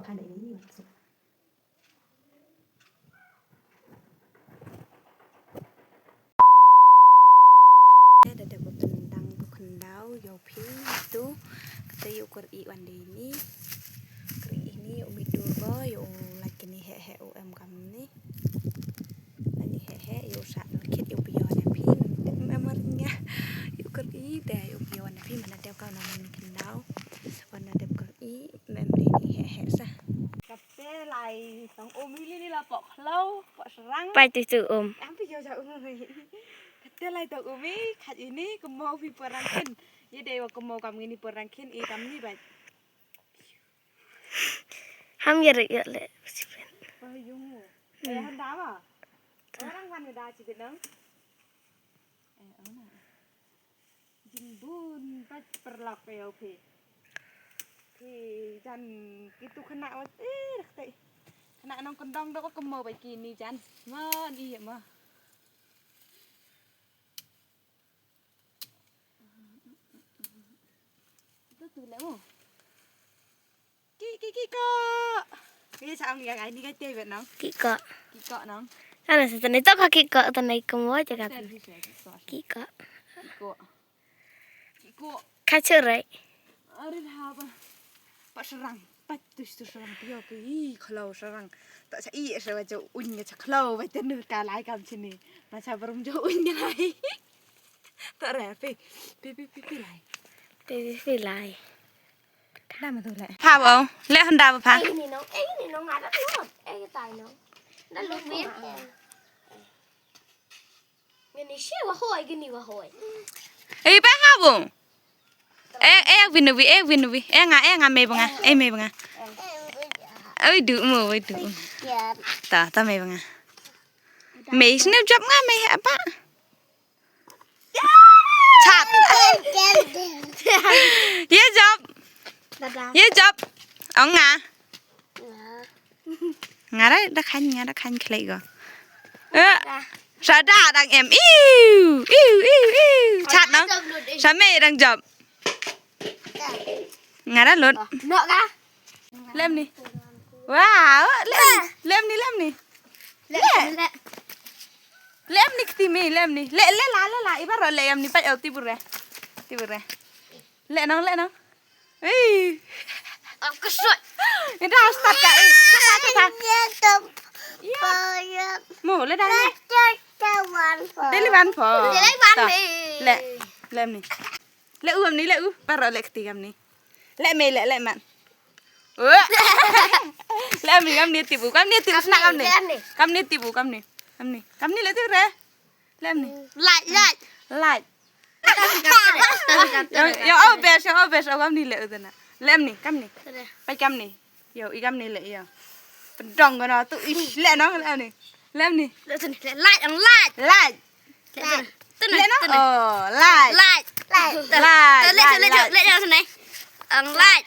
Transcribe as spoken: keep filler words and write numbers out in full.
Ka khan ini ni. Da dep ban pyndang tu khyndaw ïa u phi tu. Kata ïa u kyrï wan dei ni. Kyrï ini ïa u mih dur ko ïa u lait kini heh heh u em kam ni. Ani heh heh ïa u sah na khit ïa u phi wan ïa phi. Em em ring ïa u kyrï da ïa u phi wan ïa phi mana dep ka na man khyndaw. Wan na dep kyrï em em ring ni heh heh sa. Kate lai tong um hi li ni la pok khlo pok serang. Pai tu tu um. Am phi ïa ja um. Kate lai tong um hi khat ini kemo phi porang khin. Ye dei wa kemo kam ngini porang khin i kam ni bai. Ham ïa rek ïa le. Ba yung. Eh han da ba. Orang wan da ci benang. Eh ana. Jin bun pat perlak ïa u phi. Phi jan kitu kena wat eh dak tai. Kena nong kendong dok kemo bai kini jan. Ma ni ma. Tu tu le mo. Ki ki ki ko. Ki sa ang yang ai ni ka te bet nong. Ki ko. Ki ko nong. Ana sa tane to ka ki ko tane kemo ja ka. Ki ko. Ki ko. Ki ko. Ka churai. Are ha ba. Pa serang. Pa tu tu serang pio ki i khlo serang. Ta sa i sa wa jo un nya sa khlo wa ten ka lai kam sini. Ma sa brum jo un nya lai. Ta re pi pi pi pi pi lai. Pi pi pi lai. Pha bo, le hon da bo pha. Ei ni nong, ei ni nong ada tuot, ei tai nong. Da lu mit. Ngani shi wa hoi, gini wa hoi. Ei pa ha bo. Eh eh win wi, eh win wi. Eh nga, eh nga me ba nga, eh me ba nga. Oi du mo, oi du. Ta ta me ba nga. Me sne jap nga me apa? Tap. Ong nga. Nga da, da khan, nga da khan khlei go. Eh, sa da dang em. Iu, iu, iu, iu. Chat no. Sa me dang jop. Nga da lut. Nok ka? Lem ni. Wow, lem, lem ni, lem ni. Lem ni kti me, lem ni. Le, le la, le la. Ibar le em ni pa au tibure. Tibure. Le nong, le nong. Ei. Ida start ka, eh. Sa, sa, sa. Mo, le da. Deli wan po. Deli wan po. Le, lem ni. Le u am ni, le u. Paro le kti kam ni. Le me, le, le man. Le am ni, kam ni tibu, kam ni tibu sna kam ni. Kam ni tibu, kam ni. Kam ni. Kam ni le tibu re. Le am ni. Light, light. Light. Yo, yo, oh best, yo, oh best, oh kam ni le u tena. Le am ni, kam ni. Pai kam ni. Yo, i kam ni le yo. Pedong kono tu ish le no le ni. Le ni. Light, ang light. Light. Le no. Oh, light. Light. Light. Light. Light. Ang light.